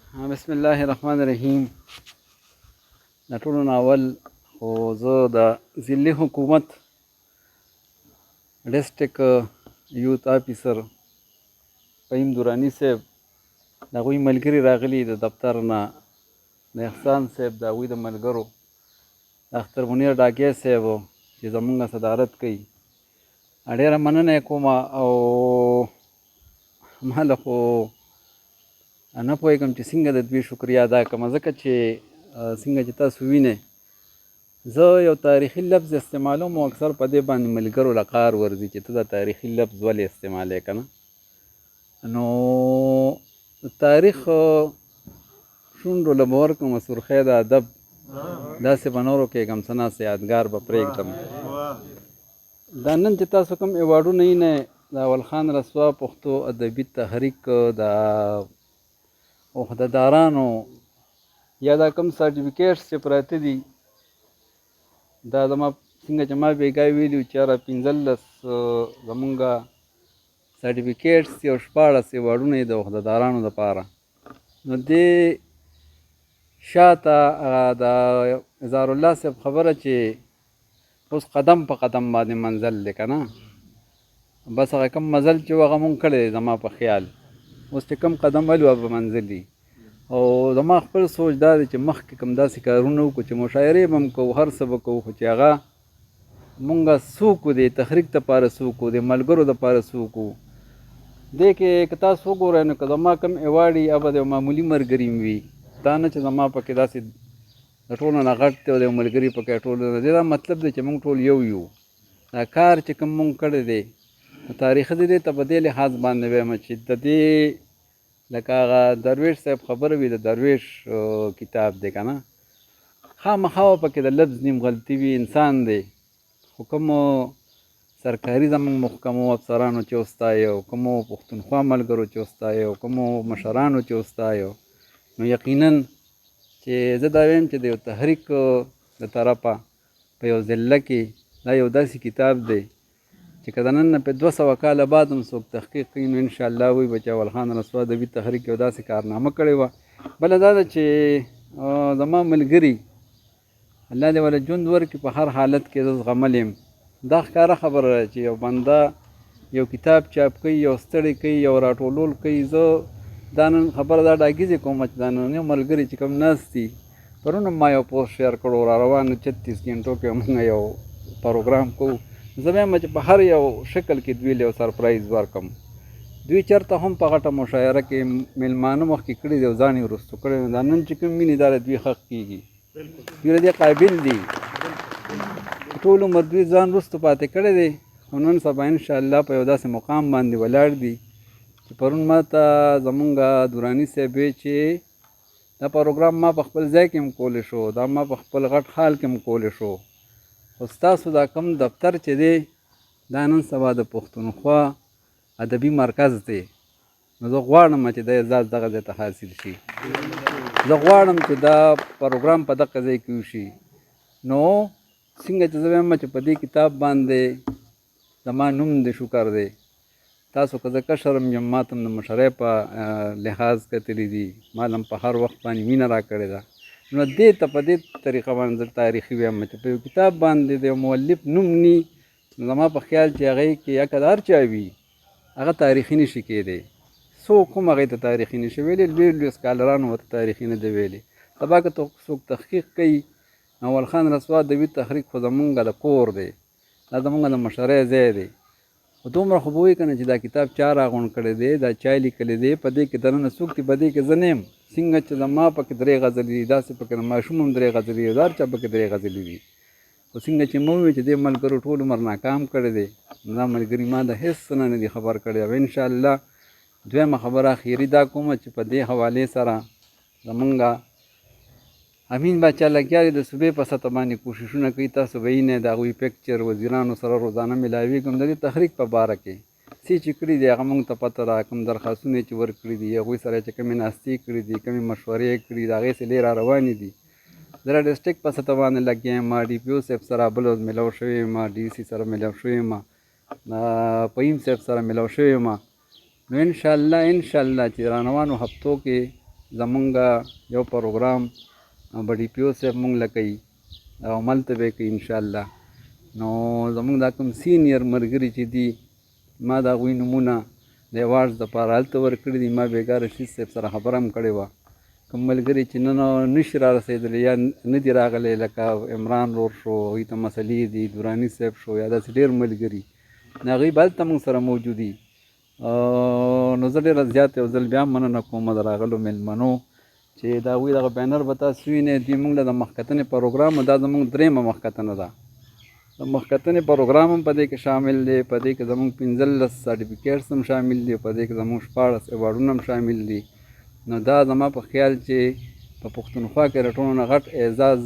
بسم الله الرحمن الرحیم. د ټولو نه اول خو زه د ضلعي حکومت ډسټرکټ یوت آفیسر فهیم دوراني صاحب، د هغوی ملګري راغلي د دفتر نه، د احسان صاحب، د هغوی د ملګرو، د اختر منیر ډاګی صاحب چې زمونږ صدارت کوي، ډېره مننه یې کوم. او ما له خو نه پوهېږم چې څنګه د دوی شکریه ادا کړم، ځکه چې څنګه چې تاسو وینئ زه یو تاریخي لفظ استعمالوم او اکثر په دې باندې ملګرو له قار ورځي چې ته دا تاریخي لفظ ولې استعمالوې که نه. نو تاریخ شونډو له به ورکړم سرخی د ادب، داسې به نورو کېږم څه ناڅه یادګار به پرېږدم. دا نن چې تاسو کوم ایوارډونه وینئ، د اول خان رسوا پښتو ادبي تحریک د عهدهدارانو یا دا کوم سرټیفیکیټس چې پراته دي، دا زما څنګه چې ما بېګا ویلي چې یاره 15 زمونږ سرټیفیکیټس دي او 16 ایوارډونه یې د عهدهدارانو دپاره. نو دې شاته هغه د اظهار الله صاحب خبره چې اوس قدم په قدم باندې منزل دی که نه، بس هغه کوم مزل چې هغه مونږ کړی دی، زما په خیال اوس چې کوم قدم ولو هغه به منزل وي. او زما خپل سوچ دا دی چې مخکې کوم داسې کارونه وکړو چې مشاعرې به هم کوو، هر څه به کوو، خو چې هغه مونږ څوک وو، د تحریک دپاره څوک وو، د ملګرو دپاره څوک وو. دې کې که تاسو وګورئ نو که زما کوم ایوارډ وي هغه به د یو معمولي ملګري هم وي، دا نه چې زما پکې داسې د ټولو نه غټ دی او د یو ملګري پکې ټولو نه دی. دا مطلب دی چې مونږ ټول یو یو. دا کار چې کوم مونږ کړی دی تاریخي دی، دې ته په دې لحاظ باندې وایم چې د دې لکه هغه درویش صاحب خبره وي، د درویش کتاب دی که نه، خامخا به پکې د لفظ نیم غلطي وي، انسان دی. خو کوم سرکاري زمونږ محکمو افسرانو چې وستایو، کومو پښتونخوا ملګرو چې وستایو، کومو مشرانو چې وستایو، نو یقینا چې زه دا وایم چې د یو تحریک د طرفه په یو ضلع کې دا یو داسې کتاب دی چې که د نن نه په 200 کاله بعد هم څوک تحقیق کوي نو انشاءالله وایي به چې اول خان رسوا ادبي تحریک یو داسې کارنامه کړې وه. بله دا ده چې زما ملګري الله دې وله ژوند ورکړي، په هر حالت کې زه زغملی یم. دا ښکاره خبره ده چې یو بنده یو کتاب چاپ کوي، یو ستړی کوي، یو راټولول کوي. زه دا نن خبره دا ډاګیزې کوم چې دا نننیو ملګري چې کوم ناست دي، پرون هم ما یو پوسټ شیر کړو، را روانو 36 ګنټو کې موږ یو پروګرام کوو. زه وایم چې په هر یو شکل کې دوی له یو سرپرایز ورکم. دوی چېرته هم په غټه مشاعره کې میلمانه مخکې کړي دي او ځان یې وروستو کړی. نو دا نن چې کوم ویني دا له دوی حق کېږي، دوی له دې قابل دي. ټول عمر دوی ځان وروستو پاتې کړی دی، خو نن سبا انشاءالله په یو داسې مقام باندې ولاړ دي چې پرون ما ته زمونږ دوراني صاحب وی چې دا پروګرام ما په خپل ځای کې هم کولی شو، دا ما په خپل غټ حال کې هم کولی شو، خو ستاسو دا کوم دفتر چې دی دا نن سبا د پښتونخوا ادبي مرکز دی، نو زه غواړم چې دا اعزاز دغه ځای ته حاصل شي، زه غواړم چې دا پروګرام په دغه ځای کې وشي. نو څنګه چې زه وایم چې په دې کتاب باندې زما نوم دی، شکر دی تاسو که زه کشر هم یم، ما ته هم د مشرۍ په لحاظ کتلي دي، ما له هم په هر وخت باندې مینه راکړې ده. نو دې ته په دې طریقه باندې زه تاریخي وایم چې په یو کتاب باندې د یو مؤلف نوم نی، نو زما په خیال چې هغې کې یا که د هر چا وي هغه تاریخي نشي کېدی، څوک هم هغې ته تاریخي نشي ویلی، لوی لوی سکالرانو ورته تاریخي نه دی ویلی. سبا که څوک تحقیق کوي نو اول خان رسوا ادبي تحریک خو زمونږ د کور دی، دا زمونږ د مشرۍ ځای دی، خو دومره خو به وایي که نه چې دا کتاب چا راغونډ کړی دی، دا چا لیکلی دی، په دې کې دننه څوک دي، په دې کې زه نه یم. څنګه چې زما پکې درې غزلې دي، داسې پکې د ماشوم هم درې غزلې دي، د هر چا پکې درې غزلې دي. خو څنګه چې مو وویل چې دې ملګرو ټول عمر ناکام کړی دی، دا ملګري ما د هېڅ څه نه نه دي خبر کړی. او انشاءالله دویمه خبره اخري دا کومه چې په دې حوالې سره زمونږ امین باچا لګیا دی د صوبې په سطح باندې کوششونه کوي، تاسو به وینئ د هغوی پکچر وزیرانو سره روزانه ملاویږم د دې تحریک په باره کې څه چې کړي دي هغه مونږ ته پته ده، کوم درخواستونه چې ورکړي دي، هغوی سره چې کومې ناستې کړي دي، کومې مشورې کړي، د هغې سلې را روانې دي. زه د ډسټرکټ په سطح باندې لګیا یم، ډي پي او صاحب سره بله ورځ ملاو شوی یم، ډي سي سره ملاو شوی یم، فهیم صاحب سره ملاو شوی یم. نو انشاءالله انشاءالله چې را روانو هفتو کې زمونږ یو پروګرام به ډي پي او صاحب مونږ له کوي او هملته به یې کوي انشاءالله. نو زمونږ دا کوم سینیر ملګري چې دي، ما د هغوی نومونه د ایوارډز دپاره هلته ورکړي دي. ما بېګا رشید صاحب سره خبره هم کړې وه، کوم ملګري چې نن نشي را رسېدلی یا نه دي راغلی، لکه عمران ورور شو، هغوی ته مسلې دي، دوراني صاحب شو، یا داسې ډېر ملګري، نو هغوی به هلته موږ سره موجود دي. نو زه ډېره زیات یو ځل بیا مننه کوم د راغلو مېلمنو چې د هغوی دغه بینر به تاسو وینئ. دوی موږ له د مخکتنې پروګرام، دا زموږ درېیمه مخکتنه ده، د مخکتنې پروګرام هم په دې کې شامل دی. په دې کې زموږ 15 سرټیفیکیټس هم شامل دي، په دې کې زموږ 16 ایوارډونه هم شامل دي. نو دا زما په خیال چې په پښتونخوا کې د ټولو نه غټ اعزاز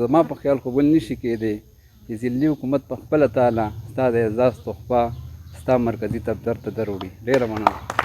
زما په خیال خو بل نشي کېدی چې ضلعي حکومت په خپله تاله ستا د اعزاز تحفه ستا مرکزي دفتر ته دروړي. ډېره مننه.